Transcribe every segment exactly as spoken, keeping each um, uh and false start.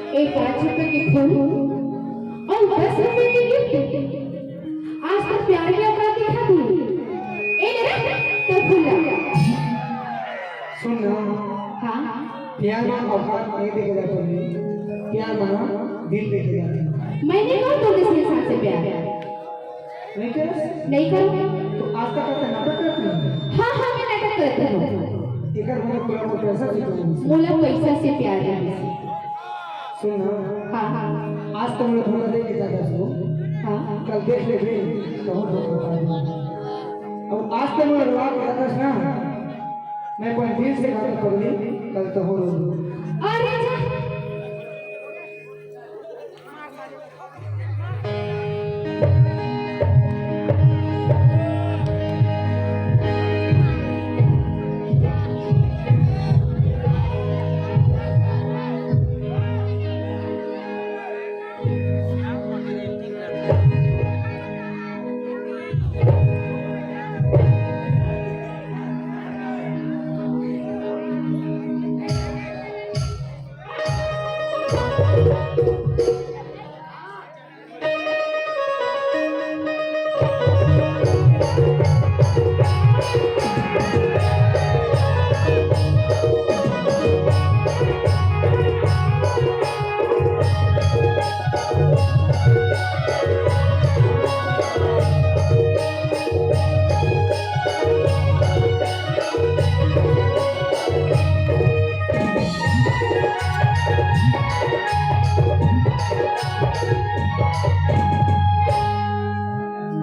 एक पाँच रुपए के फूल अउ दस रुपए के गिफ्ट। आज तो प्यार के औकात दिखा दी। ए ले रे, तो फूल ला। सुन ना, हाँ। प्यार में औकात नहीं देखे जाते हैं, प्यार में दिल देखे जाते हैं। मैं नहीं करत हूँ दूसरे इंसान से प्यार। नहीं करस? नहीं करत। तो आज तक का नाटक करत हस? हाँ, हाँ, मैं नाटक करत हूँ। एकर मतलब तोला मोर पैसा से प्यार हे। मोला पैसा से प्यार हे। सुन ना। हाँ, हाँ। आज तो मोला धोखा दे के जात हस। हाँ। कल देख लेबे, तहूँ धोखा खा जाबे। अब आज तो मोला रोवा के जात हस ना, मैं अपन दिल से कहत हूँ पगली, कल तहूँ रो। अरे जा।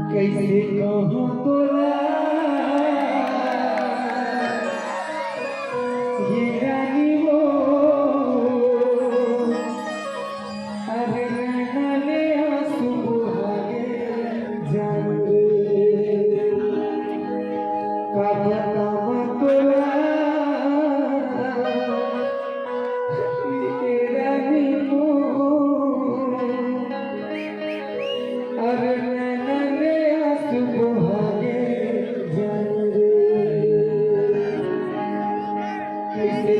कैसे कहूँ तोला, ये रानी वो, अरे नैना ले आंसू बहाए जान रे, का बतावं तोला, ये रानी वो। अरे नैना ले आंसू बहाए जान रे, कैसे